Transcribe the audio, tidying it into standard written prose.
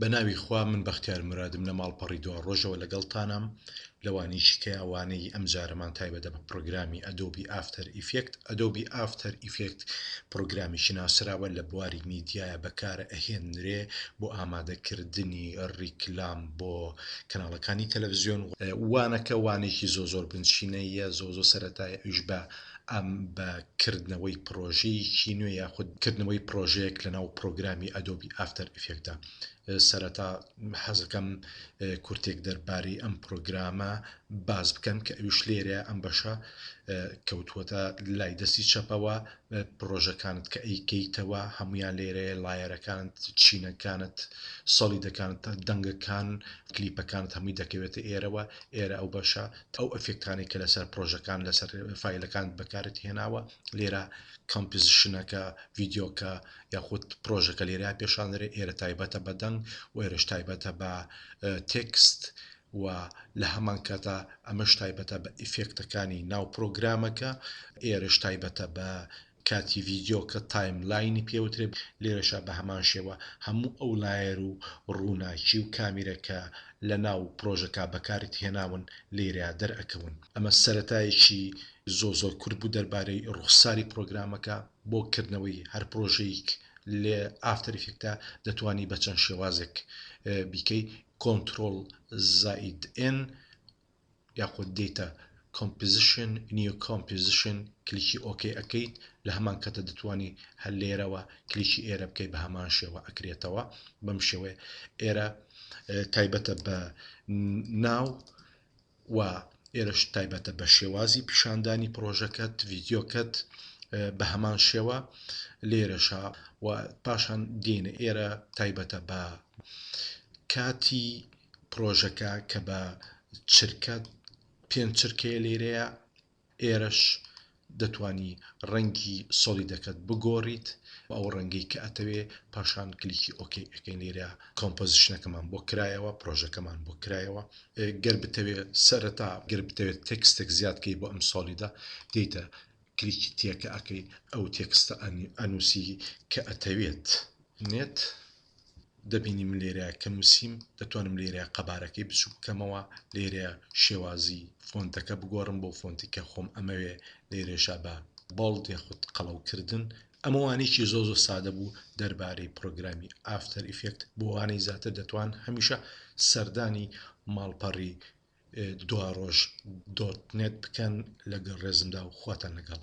بە ناوی خوا من بەختیار مورادم لە ماڵپەڕی دواڕۆژەوە لەگەڵتانام لە وانەیەکی کەیا وانەی ئەمجارەمان تایبەتە بە پڕۆگرامی ئەدۆبی ئافتەر ئیفێکت ئەدۆبی ئافتەر ئیفێکت پڕۆگرامێکی ناسراوە لە بواری میدیایە بەکارە ئەهێنرێ بۆ ئامادەکردنی ڕیکلام بۆ کەناڵەکانی تەلەفزیۆن وانەکە وانەیەکی زۆ زۆر بنچینەییە زۆ زۆ سەرەتایە ئەویش بە ئەم بە کردنەوەی پڕۆژەیەکی نوێ یاخود کردنەوەی پڕۆژەیەک لەناو پڕۆگرامی ئەدۆبی ئافتەر ئیفێکتدا. سەرەتا حەزەکەم کورتێک دەربارەی ئەم پڕۆگرامە باس بکەم کە ئەویش لێرەیە ئەم بەشە کەوتووەتە لای دەستی چەپەوە پڕۆژەکانت کە ئەیکەیتەوە هەمویان لێرەیە layerەکانت چینەکانت solid ەکانت دەنگەکان کلیپەکانت هەمووی دەکەوێتە ئێرەوە ئێرە ئەو بەشە ئەو ئەفێکتانەی کە لەسەر پڕۆژەکان لەسەر فایلەکانت بەکارت هێناوە لێرە composition ەکە ڤیدیۆکە یاخود پڕۆژەکە لێرە پێشان دەرێ ئێرە تایبەتە بە دەنگ و ئێرەش تایبەتە بە text و لە هەمان کاتا ئەمەش تایبەتە بە ئیفێکتەکانی ناو پرۆگرامەکە ئێرەش تایبەتە بە کاتی ڤیدیۆکە timeline ی پێوترێ لێرەشا بە هەمان شێوە هەموو ئەو layer و ڕووناکی و کامیرە کە لە ناو پرۆژەکە بەکارت هێناون لێرەیا دەرئەکەون. ئەمە سەرەتایەکی زۆر زۆر کورت بوو دەربارەی ڕوخساری پرۆگرامەکە بۆ کردنەوەی هەر پرۆژەیک لە ئافتەر ئیفێکتا دەتوانی بە چەند شێوازێک بیکەی کۆنترۆڵ زائید N یاخود دێیتە Composition New Composition کلیکی OK ئەکەیت لە هەمان کاتە دەتوانی هەر لێرەوە کلیکی ئێرە بکەیت بە هەمان شێوە ئەکرێتەوە بەم شێوەیە ئێرە تایبەتە بە ناو و ئێرەش تایبەتە بە شێوازی پیشاندانی پرۆژەکەت ڤیدیۆکەت بە هەمان شێوە لێرەشا و پاشان دێنە ئێرە تایبەتە بە کاتی پرۆژەکە کە بە چرکە پێنج چرکەیە لێرەیە ئێرەش دەتوانی ڕەنگی solid ەکەت بگۆڕیت ئەو ڕەنگەی کە ئەتەوێ پاشان کلیکی OK ئەکەین لێرە composition ەکەمان بۆ کرایەوە پرۆژەکەمان بۆ کرایەوە گەر بتەوێ سەرەتا گەر بتەوێت تێکستێک زیاد کەی بۆ ئەم solid ە دێیتە کلیکی تێکە ئەکەی ئەو تێکستە ئەنووسی کە ئەتەوێت نێت دەبینی من لێرەیا کە نووسیم دەتوانم لێرەیا قەبارەکەی بچووک بکەمەوە لێرەیا شێوازی فۆنتەکە بگۆڕم بۆ فۆنتی کە خۆم ئەمەوێ لێرەشا بە bold یاخود قەڵەوکردن ئەمە وانەیەکی زۆر زۆر سادە بوو دەربارەی پرۆگرامی ئافتەر ئیفێکت بۆ وانەی زیاتر دەتوان هەمیشە سەردانی ماڵپەڕی دواڕۆژ dot net بکەن لەگەڵ ڕێزمدا و خواتان لەگەڵ.